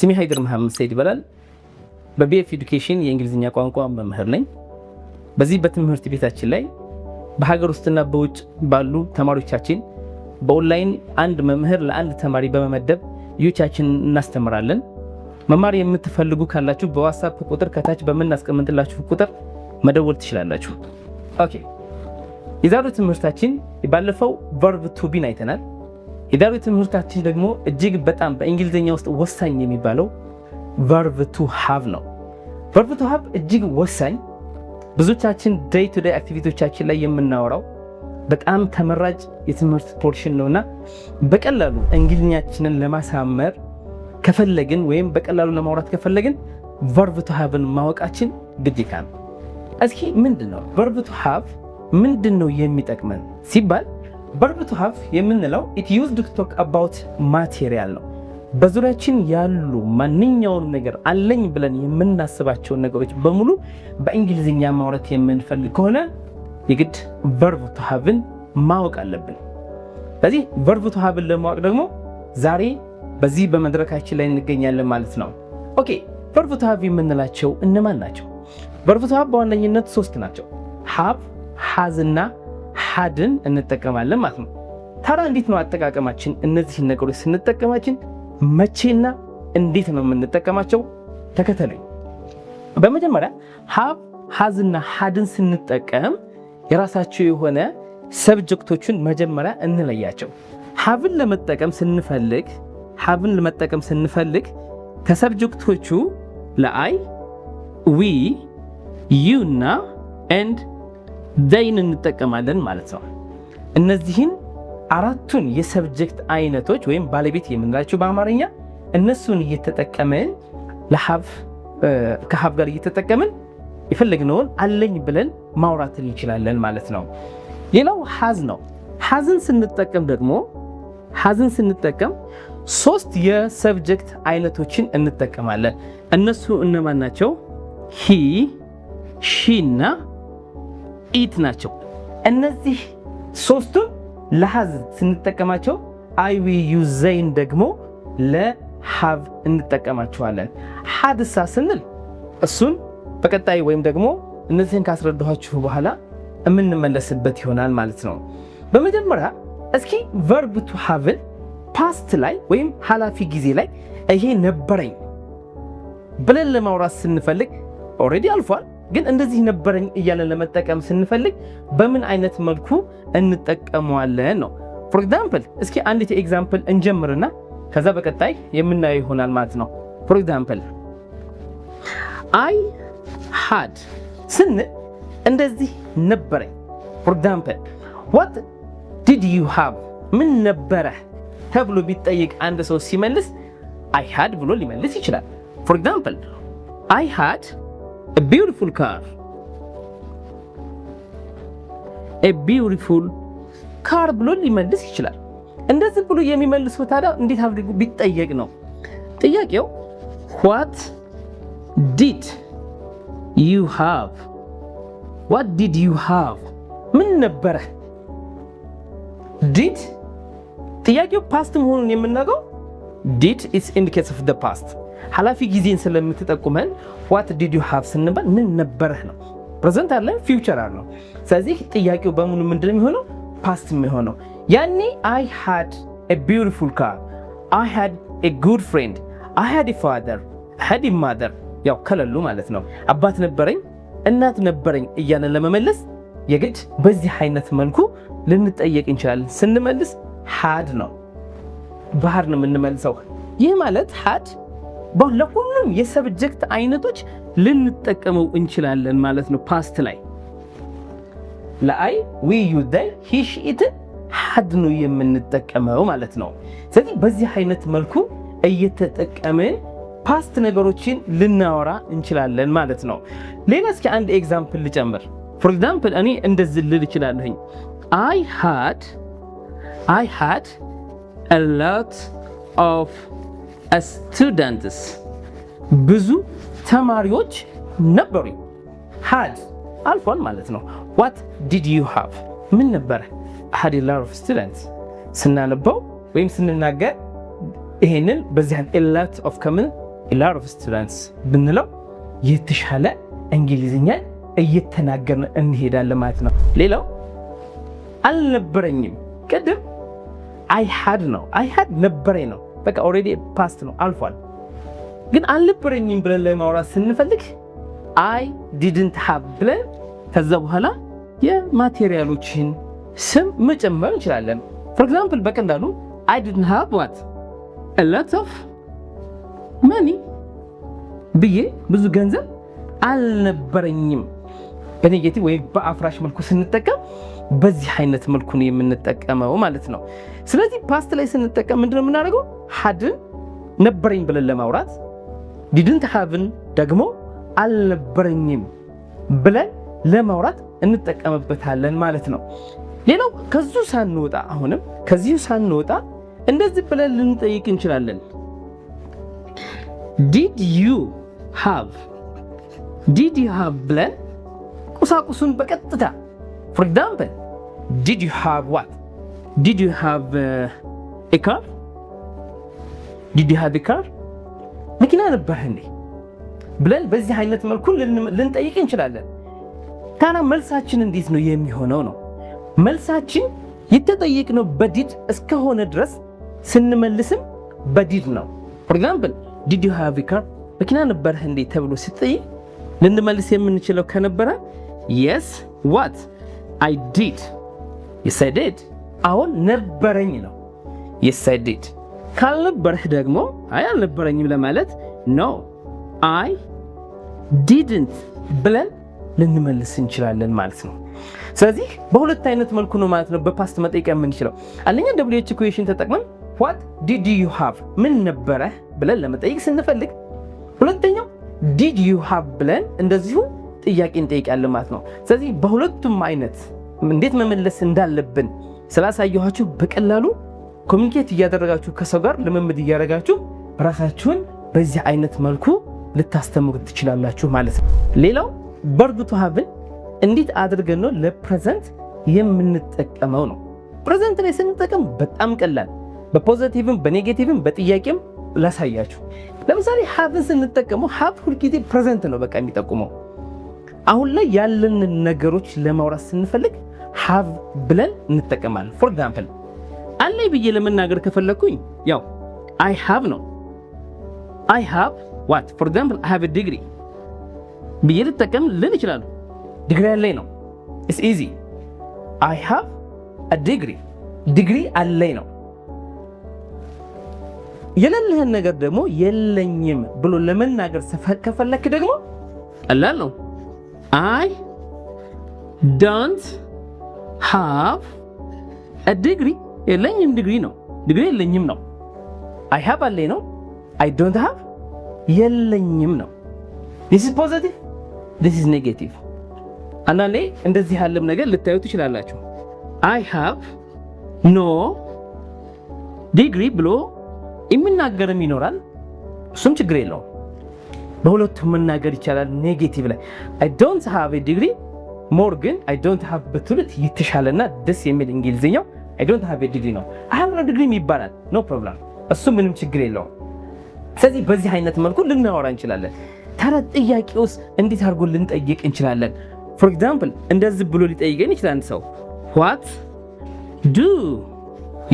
ስሜ ሀይደር መሐመድ ሰይድ ይባላል። በ BF Education የእንግሊዝኛ ቋንቋ መምህር ነኝ። በዚህ በትምህርት ቤታችን ላይ በሀገር ውስጥና በውጭ ባሉ ተማሪዎቻችን በኦንላይን አንድ መምህር ለአንድ ተማሪ በመመደብ ልጆቻችንን እናስተምራለን። መማር የምትፈልጉ ካላችሁ በ WhatsApp ቁጥር ከታች በምናስቀምጥላችሁ ቁጥር መደወል ትችላላችሁ። Okay፣ የዛሬው ትምህርታችን ባለፈው verb to be ን አይተናል። የዛሬው ትምህርታችን ደግሞ እጅግ በጣም በእንግሊዝኛ ውስጥ ወሳኝ የሚባለው verb to have ነው። Verb to have እጅግ ወሳኝ፣ ብዙዎቻችን day to day activity ዎቻችን ላይ የምናወራው በጣም ተመራጭ የትምህርት portion ነውና በቀላሉ እንግሊዝኛችንን ለማሳመር ከፈለግን ወይም በቀላሉ ለማውራት ከፈለግን verb to have ን ማወቃችን ግዴታ ነው። እስኪ ምንድን ነው verb to have፣ ምንድን ነው የሚጠቅመን ሲባል verb to have የምንለው it used to talk about material ነው። በዙሪያችን ያሉ ማንኛውንም ነገር፣ አለኝ ብለን የምናስባቸውን ነገሮች በሙሉ በእንግሊዝኛ ማውራት የምንፈልግ ከሆነ የግድ verb to have ን ማወቅ አለብን። ስለዚህ verb to have ን ለማወቅ ደግሞ ዛሬ በዚህ በመድረካችን ላይ እንገኛለን ማለት ነው። Okay፣ verb to have የምንላቸው እነማን ናቸው? Verb to have በዋነኝነት ሶስት ናቸው። Have፣ has እና had ን እንጠቀማለን ማለት ነው። ታዲያ እንዴት ነው አጠቃቀማችን? እነዚህን ነገሮች ስንጠቀማችን መቼና እንዴት ነው የምንጠቀማቸው? ተከተሉኝ። በመጀመሪያ have፣ has እና had ን ስንጠቀም የራሳቸው የሆነ subject ኦችን መጀመሪያ እንለያቸው። Have ን ለመጠቀም ስንፈልግ ከ subject ኦቹ ለ I፣ we፣ you እና and they ን እንጠቀማለን ማለት ነው። እነዚህን አራቱን የ subject አይነቶች ወይም ባለቤት የምንላቸው በአማርኛ እነሱን እየተጠቀምን ለ have ከ have ጋር እየተጠቀምን የፈለግነውን አለኝ ብለን ማውራት እንችላለን ማለት ነው። ሌላው has ነው። Has ን ስንጠቀም ሶስት የ subject አይነቶችን እንጠቀማለን። እነሱ እነማን ናቸው? He፣ she እና it ናቸው። እነዚህ ሶስቱን ለ has ስንጠቀማቸው I፣ we፣ you፣ they ን ደግሞ ለ have እንጠቀማቸዋለን። Had ሳ ስንል እሱን በቀጣይ ወይም ደግሞ እነዚህን ካስረዳኋችሁ በኋላ የምንመለስበት ይሆናል ማለት ነው። በመጀመሪያ እስኪ verb to have ን past ላይ ወይም ኃላፊ ጊዜ ላይ ይሄ ነበረኝ ብለን ለማውራት ስንፈልግ፣ already አልፏል፣ ግን እንደዚህ ነበረኝ እያለን ለመጠቀም ስንፈልግ በምን አይነት መልኩ እንጠቀመዋለን ነው። For example እስኪ አንዲት example እንጀምርና ከዛ በቀጣይ የምናየው ይሆናል ማለት ነው። For example I had ስንል እንደዚህ ነበረኝ። For example what did you have፣ ምን ነበረህ ተብሎ ቢጠይቅ አንድ ሰው ሲመልስ I had ብሎ ሊመልስ ይችላል። For example I had a beautiful car፣ a beautiful car ብሎ ሊመልስ ይችላል። እንደዚህ ብሎ የሚመልሰው ታዲያ እንዴት አድርጎ ቢጠየቅ ነው? ጥያቄው what did you have፣ what did you have፣ ምን ነበረህ? Did ጥያቄው past መሆኑን የምናውቀው did is indicates of the past፣ ኃላፊ ጊዜን ስለምትጠቁመን what did you have ስንባል ምን ነበረህ ነው። Present አለ፣ future አለው። ስለዚህ ጥያቄው በሙሉ ምንድን ነው የሚሆነው? Past የሚሆነው። ያኔ I had a beautiful car፣ I had a good friend፣ I had a father፣ had a mother፣ ያው ከሌሉ ማለት ነው። አባት ነበረኝ፣ እናት ነበረኝ እያለን ለመመለስ የግድ በዚህ አይነት መልኩ ልንጠየቅ እንችላለን። ስንመልስ had ነው፣ በ had ነው የምንመልሰው። ይህ ማለት had ለሁሉም የ subject አይነቶች ልንጠቀመው እንችላለን ማለት ነው። Past ላይ ለ I፣ we፣ you፣ they፣ he፣ she፣ it had ነው የምንጠቀመው ማለት ነው። ስለዚህ በዚህ አይነት መልኩ እየተጠቀምን past ነገሮችን ልናወራ እንችላለን ማለት ነው። ሌላ እስኪ አንድ example ልጨምር። For example እኔ እንደዚህ ልል እችላለሁኝ፣ I had a lot of students፣ ብዙ ተማሪዎች ነበሩኝ። Had አልፏል ማለት ነው። What did you have፣ ምን ነበረ? Had lot of students። ስናነበው ወይም ስንናገር ይሄንን በዚህ lot of ከምን lot of students ብንለው የተሻለ እንግሊዝኛ እየተናገርን እንሄዳለን ማለት ነው። ሌላው አልነበረኝም። ቅድም I had ነው። I had ነበረኝ ነው። በቃ already past ነው፣ አልፏል። ግን አልነበረኝም ብለን ለማውራት ስንፈልግ I didn't have ብለን ከዛ በኋላ የ material ኦችን ስም መጨመር እንችላለን። For example፣ በቀላሉ I didn't have what? A lot of money ብዬ ብዙ ገንዘብ አልነበረኝም። በ negative ወይም በአፍራሽ መልኩ ስንጠቀም በዚህ አይነት መልኩ ነው የምንጠቀመው ማለት ነው። ስለዚህ past ላይ ስንጠቀም ምንድነው የምናደርገው? Had ን ነበረኝ ብለን ለማውራት፣ didn't have ን ደግሞ አልነበረኝም ብለን ለማውራት እንጠቀምበታለን ማለት ነው። ሌላው ከዚሁ ሳንወጣ፣ አሁንም ከዚሁ ሳንወጣ እንደዚህ ብለን ልንጠይቅ እንችላለን። Did you have፣ did you have ብለን ቁሳቁሱን በቀጥታ፣ for example, did you have what? Did you have a car? Did you have a car? መኪና ነበረህ እንዴ ብለን በዚህ አይነት መልኩ ልንጠይቅ እንችላለን። ታዲያ መልሳችን እንዴት ነው የሚሆነው ነው? መልሳችን የተጠየቅነው በ did እስከሆነ ድረስ ስንመልስም በ did ነው። For example, did you have a car፣ መኪና ነበረህ እንዴ ተብሎ ሲጠይቅ ልንመልስ የምንችለው ከነበረ yes, what? I did. Yes, I did። አሁን ነበረኝ ነው። Yes, I did። ካልነበረህ ደግሞ አይ አልነበረኝም ለማለት no, I didn't ብለን ልንመልስ እንችላለን ማለት ነው። ስለዚህ በሁለት አይነት መልኩ ነው ማለት ነው በ past መጠየቅ የምንችለው። አንደኛ WH question ተጠቅመን what did you have፣ ምን ነበረህ ብለን ለመጠየቅ ስንፈልግ፣ ሁለተኛው did you have ብለን እንደዚሁ ጥያቄ እንጠይቃለን ማለት ነው። ስለዚህ በሁለቱም አይነት እንዴት መመለስ እንዳለብን ስላሳየኋችሁ በቀላሉ communicate እያደረጋችሁ፣ ከሰው ጋር ልምምድ እያደረጋችሁ ራሳችሁን በዚህ አይነት መልኩ ልታስተምሩ ትችላላችሁ ማለት ነው። ሌላው verb to have ን እንዴት አድርገን ነው ለ present የምንጠቀመው ነው። Present ላይ ስንጠቀም በጣም ቀላል፣ በፖዚቲቭም በኔጌቲቭም በጥያቄም ላሳያችሁ። ለምሳሌ have ን ስንጠቀመው have ሁልጊዜ present ነው በቃ የሚጠቁመው። አሁን ላይ ያለንን ነገሮች ለማውራት ስንፈልግ have ብለን እንጠቀማለን። For example፣ አለኝ ብዬ ለመናገር ከፈለግኩኝ ያው I have ነው። I have what? For example, I have degree ብዬ ልጠቀም ልል እችላለሁ። ዲግሪ አለኝ ነው። It's easy። I have degree፣ ዲግሪ አለኝ ነው። የሌለህን ነገር ደግሞ የለኝም ብሎ ለመናገር ከፈለክ ደግሞ ቀላል ነው። I don't have degree፣ የለኝም ዲግሪ ነው። ዲግሪ የለኝም ነው። I have አለኝ ነው። I don't have የለኝም ነው። This is positive, this is negative። አንዳንዴ እንደዚህ ያለም ነገር ልታዩ ትችላላችሁ። I have no degree ብሎ የሚናገርም ይኖራል። እሱም ችግር የለውም። በሁለቱም መናገር ይቻላል። Negative ላይ I don't have degree more ግን I don't have ብትሉት የተሻለና ደስ የሚል እንግሊዝኛው I don't have degree ነው። I have no degree ይባላል። No problem፣ እሱ ምንም ችግር የለውም። ስለዚህ በዚህ አይነት መልኩ ልናወራ እንችላለን። ታዲያ ጥያቄ ውስጥ እንዴት አድርጎ ልንጠይቅ እንችላለን? For example፣ እንደዚህ ብሎ ሊጠይቀን ይችላል አንድ ሰው፣ what do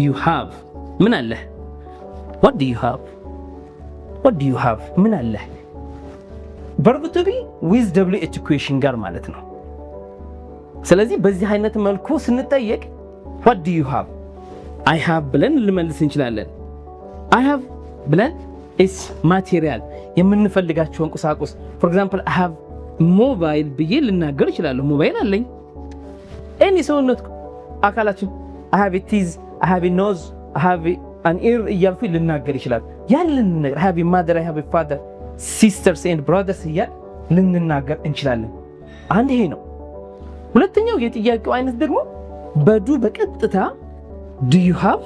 you have፣ ምን አለህ? What do you have? What do you have፣ ምን አለህ? Verb to be with WH question ጋር ማለት ነው። ስለዚህ በዚህ አይነት መልኩ ስንጠየቅ what do you have፣ I have ብለን ልንመልስ እንችላለን። I have ብለን is material የምንፈልጋቸውን ቁሳቁስ፣ for example, I have mobile ብዬ ልናገር እችላለሁ። ሞባይል አለኝ። Any ሰውነት አካላችን I have teeth፣ I have nose፣ I have an ear እያልኩ ልናገር ይችላል። ያለን ነገር I have mother፣ I have father፣ sisters and brothers እያል ልንናገር እንችላለን። አንድ ይሄ ነው። ሁለተኛው የጥያቄው አይነት ደግሞ በ do በቀጥታ do you have፣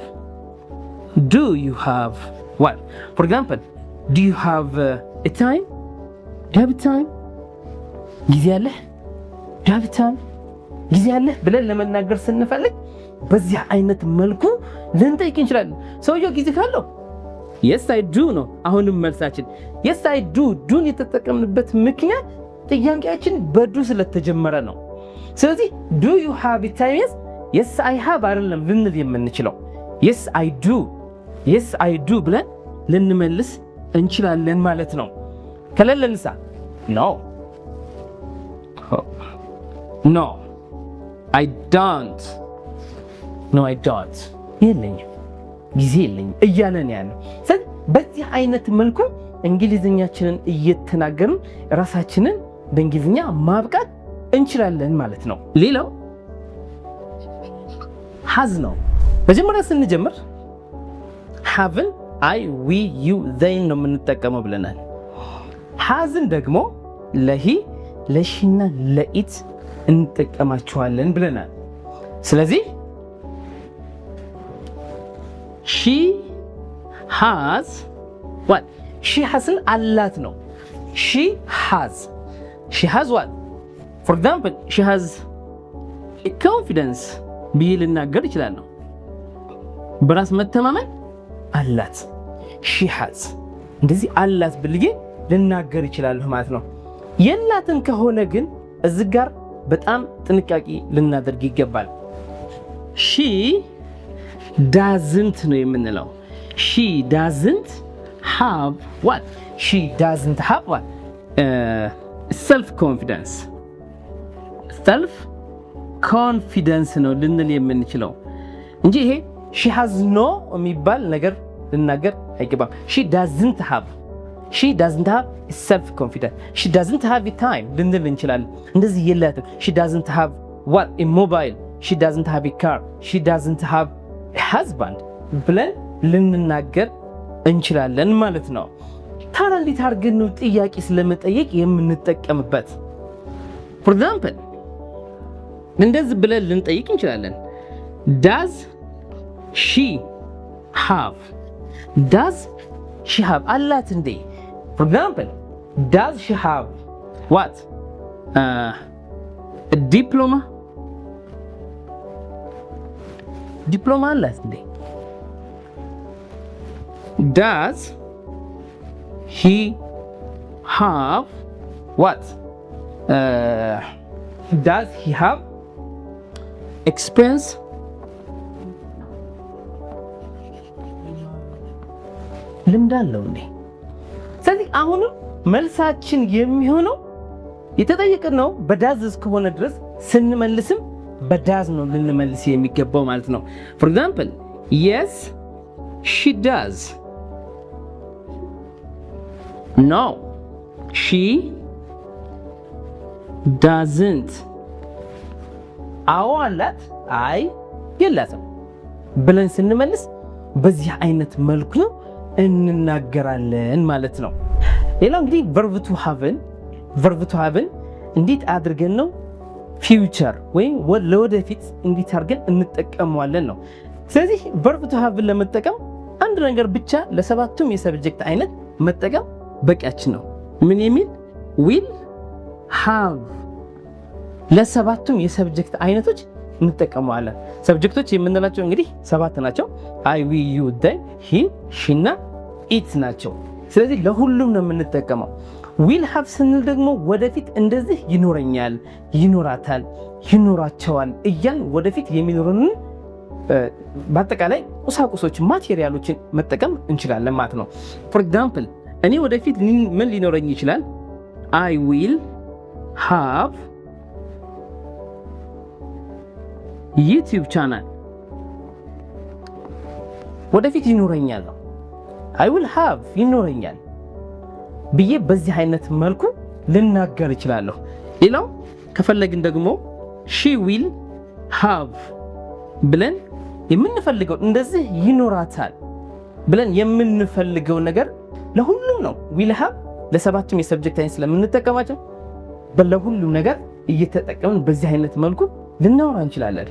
do you have what? For example, do you have a time? Do you have time? ጊዜ አለህ? Do you have time? ጊዜ አለህ ብለን ለመናገር ስንፈልግ በዚህ አይነት መልኩ ልንጠይቅ እንችላለን። ሰውየው ጊዜ ካለው Yes, I do ነው አሁንም መልሳችን። Yes, I do። Do ን የተጠቀምንበት ምክንያት ጥያቄያችን በ do ስለተጀመረ ነው። ስለዚህ "Do you have time?" "Yes, I have" አይደለም ልንል የምንችለው፣ "Yes, I do፣ yes, I do" ብለን ልንመልስ እንችላለን ማለት ነው። ከሌለንሳ No, I don't፣ no, I don't፣ የለኝም፣ ጊዜ የለኝም እያለን ያለው። ስለዚህ በዚህ አይነት መልኩ እንግሊዝኛችንን እየተናገርን ራሳችንን በእንግሊዝኛ ማብቃት እንችላለን ማለት ነው። ሌላው has ነው። መጀመሪያ ስንጀምር have ን I፣ we፣ you፣ they ነው የምንጠቀመው ብለናል። Has ን ደግሞ ለ he፣ ለ she ና ለ it እንጠቀማቸዋለን ብለናል። ስለዚህ she has what? She has ን አላት ነው። She has፣ she has what? For example, she has confidence ብዬ ልናገር እችላለሁ። በራስ መተማመን አላት። She has፣ እንደዚህ አላት ብዬ ልናገር እችላለሁ ማለት ነው። የላትም ከሆነ ግን እዚህ ጋር በጣም ጥንቃቄ ልናደርግ ይገባል። She doesn't ነው የምንለው። She doesn't have what? She doesn't have what? Self confidence፣ self confidence ነው ልንል የምንችለው እንጂ ይሄ she has no የሚባል ነገር ልናገር አይገባም። She doesn't have፣ she doesn't have self confidence፣ she doesn't have time ልንል እንችላለን። እንደዚህ የላትም። She doesn't have what? Mobile፣ she doesn't have car፣ she doesn't have husband ብለን ልንናገር እንችላለን ማለት ነው። ታዲያ እንዴት አድርገን ነው ጥያቄ ስለመጠየቅ የምንጠቀምበት? For example, እንደዚህ ብለን ልንጠይቅ እንችላለን። Does she have፣ does she have፣ አላት እንዴ? For example, does she have what? Diploma፣ ዲፕሎማ አላት እንዴ? Does he have what? Does he have experience? ልምድ አለው እንዴ? ስለዚህ አሁንም መልሳችን የሚሆነው የተጠየቅነው በ does እስከሆነ ድረስ ስንመልስም በ does ነው ልንመልስ የሚገባው ማለት ነው። For example, yes, she does፣ no, she doesn't፣ አዎ አላት፣ አይ የላትም ብለን ስንመልስ በዚህ አይነት መልኩ እንናገራለን ማለት ነው። ሌላው እንግዲህ verb to have ን፣ verb to have ን እንዴት አድርገን ነው future ወይም ለወደፊት እንዴት አድርገን እንጠቀመዋለን ነው። ስለዚህ verb to have ን ለመጠቀም አንድ ነገር ብቻ ለሰባቱም የ subject አይነት መጠቀም በቂያችን ነው። ምን የሚል? Will have ለሰባቱም የ subject አይነቶች እንጠቀመዋለን። Subject ኦች የምንላቸው እንግዲህ ሰባት ናቸው። I፣ we፣ you፣ they፣ he፣ she እና it ናቸው። ስለዚህ ለሁሉም ነው የምንጠቀመው። Will have ስንል ደግሞ ወደፊት እንደዚህ ይኖረኛል፣ ይኖራታል፣ ይኖራቸዋል እያልን ወደፊት የሚኖሩንን በአጠቃላይ ቁሳቁሶችን፣ material ኦችን መጠቀም እንችላለን ማለት ነው። For example, እኔ ወደፊት ምን ሊኖረኝ ይችላል? I will have YouTube channel፣ ወደፊት ይኖረኛል ነው። I will have፣ ይኖረኛል ብዬ በዚህ አይነት መልኩ ልናገር እችላለሁ። ሌላው ከፈለግን ደግሞ she will have ብለን የምንፈልገው፣ እንደዚህ ይኖራታል ብለን የምንፈልገው ነገር ለሁሉም ነው። Will have ለሰባቱም የ subject አይነት ስለምንጠቀማቸው ለሁሉም ነገር እየተጠቀምን በዚህ አይነት መልኩ ልናወራ እንችላለን።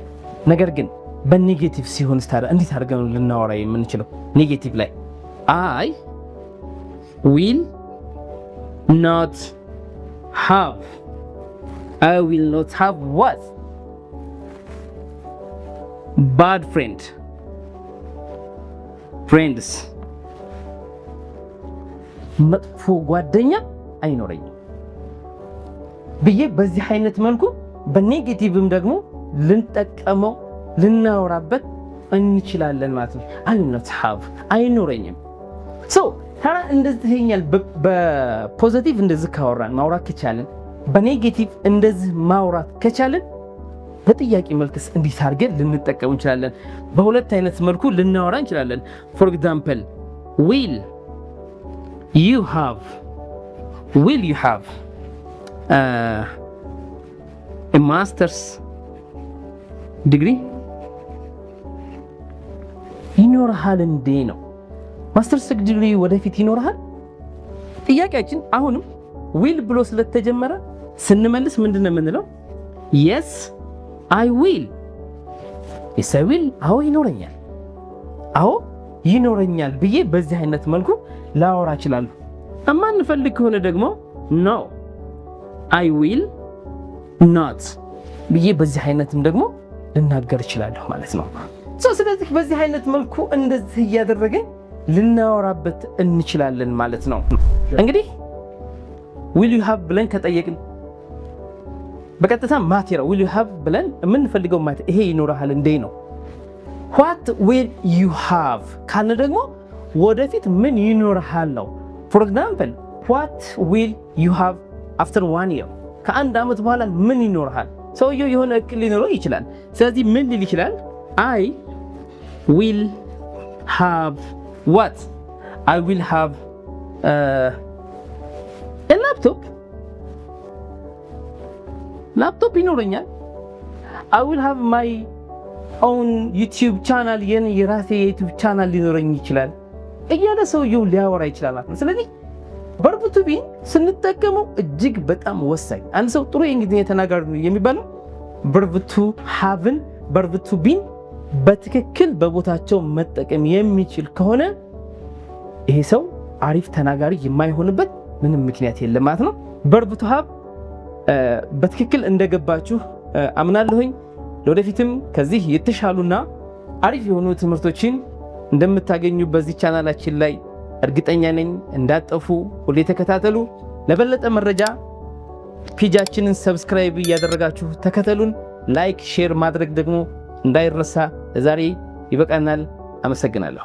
ነገር ግን በ negative ሲሆን ታዲያ እንዴት አድርገን ልናወራ የምንችለው? Negative ላይ I will not have፣ I will not have what? Bad friend፣ friends። መጥፎ ጓደኛ አይኖረኝም ብዬ በዚህ አይነት መልኩ በ negative ም ደግሞ ልንጠቀመው ልናወራበት እንችላለን ማለት ነው። I not have አይኖረኝም። So ታዲያ እንደዚህ ይኛል በ positive እንደዚህ ካወራን፣ ማውራት ከቻልን፣ በ negative እንደዚህ ማውራት ከቻልን፣ በጥያቄ መልክስ እንዴት አድርገን ልንጠቀም እንችላለን? በሁለት አይነት መልኩ ልናወራ እንችላለን። For example, will you have master's degree? ይኖርሃል እንዴ ነው። Master's degree ወደፊት ይኖርሃል? ጥያቄያችን አሁንም will ብሎ ስለተጀመረ ስንመልስ ምንድን ነው የምንለው? Yes, I will. Yes, I will። አዎ ይኖረኛል፣ አዎ ይኖረኛል ብዬ በዚህ አይነት መልኩ ላወራ እችላለሁ። እማንፈልግ ከሆነ ደግሞ no, I will not ብዬ በዚህ አይነትም ደግሞ ልናገር እችላለሁ ማለት ነው። ስለዚህ በዚህ አይነት መልኩ እንደዚህ እያደረግን ልናወራበት እንችላለን ማለት ነው። እንግዲህ will you have ብለን ከጠየቅን በቀጥታ material will you have ብለን የምንፈልገው ማለት ይሄ ይኖርሃል እንዴ ነው። What will you have ካልን ደግሞ ወደፊት ምን ይኖርሃል ነው። For example, what will you have after one year? ከአንድ ዓመት በኋላ ምን ይኖርሃል? ሰውየው የሆነ እቅድ ሊኖረው ይችላል። ስለዚህ ምን ሊል ይችላል? I will have what? I will have laptop። ላፕቶፕ ይኖረኛል። I will have my own YouTube channel፣ የራሴ የ YouTube channel ሊኖረኝ ይችላል እያለ ሰውየው ሊያወራ ይችላል ማለት ነው። ስለዚህ verb to be ን ስንጠቀመው እጅግ በጣም ወሳኝ፣ አንድ ሰው ጥሩ የእንግሊዝኛ ተናጋሪ ነው የሚባለው verb to have ን፣ verb to be ን በትክክል በቦታቸው መጠቀም የሚችል ከሆነ ይሄ ሰው አሪፍ ተናጋሪ የማይሆንበት ምንም ምክንያት የለም ማለት ነው። Verb to have በትክክል እንደገባችሁ አምናለሁኝ። ለወደፊትም ከዚህ የተሻሉና አሪፍ የሆኑ ትምህርቶችን እንደምታገኙ በዚህ ቻናላችን ላይ እርግጠኛ ነኝ። እንዳትጠፉ፣ ሁሌ ተከታተሉ። ለበለጠ መረጃ page ኣችንን subscribe እያደረጋችሁ ተከተሉን። Like፣ share ማድረግ ደግሞ እንዳይረሳ። ለዛሬ ይበቃናል። አመሰግናለሁ።